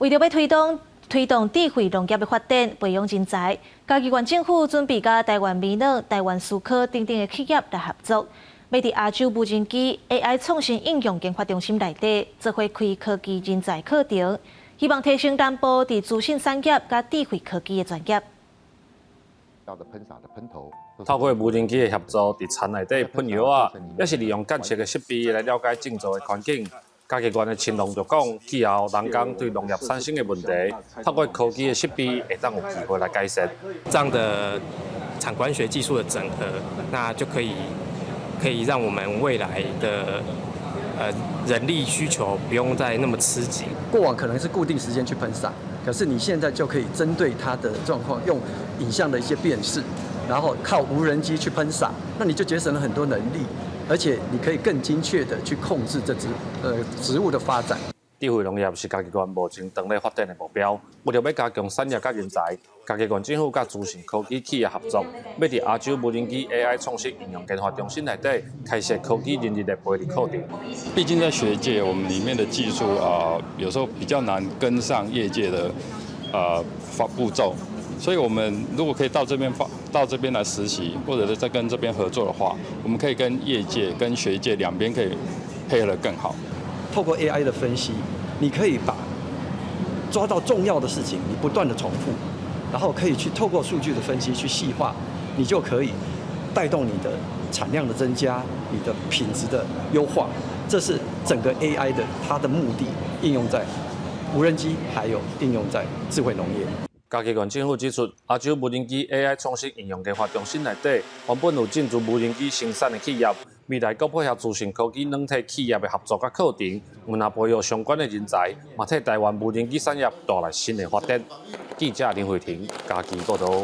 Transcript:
為著欲推動智慧農業的發展，培養人才，嘉義縣政府準備佮台灣微軟、台灣思科等等的企業來合作，欲佇亞洲無人機 AI 創新應用研發中心內底，做伙開科技人才課程，希望提升南部佇資訊產業佮智慧科技的專業。透過無人機的協助，佇田內底噴藥仔，抑是利用監測的設備來了解種作的環境。嘉義縣的青農就講，以後人工對農業產生的問題，透過科技的設備，會當有機會來改善。這樣的產官學技術的整合，那就可以讓我們未來的人力需求不用再那麼吃緊。過往可能是固定時間去噴灑，可是你現在就可以針對它的狀況，用影像的一些辨識，然後靠無人機去噴灑，那你就節省了很多人力，而且你可以更精確的去控制這植物的發展。智慧農業是嘉義縣目前當咧發展的目標，為著欲加強產業佮人才，嘉義縣政府佮資訊科技企業合作，欲佇亞洲無人機 AI 創新應用研發中心內底開設科技人力的培育課程。畢竟在學界，我們裡面的技術啊，有時候比較難跟上業界的發步驟，所以我們如果可以到這邊發到這邊來實習，或者是在跟這邊合作的話，我們可以跟業界、跟學界兩邊可以配合得更好。透過 AI 的分析，你可以把抓到重要的事情，你不斷的重複，然後可以去透過數據的分析去細化，你就可以帶動你的產量的增加，你的品質的優化。這是整個 AI 的它的目的，應用在無人機，還有應用在智慧農業。嘉義縣政府指出，亞洲無人機 AI 創新應用研發中心內底，原本有進駐無人機生產的企業，未來閣配合資訊科技軟體企業的合作佮課程，毋但培育相關的人才，嘛替台灣無人機產業帶來新的發展。記者林慧婷，嘉義報導。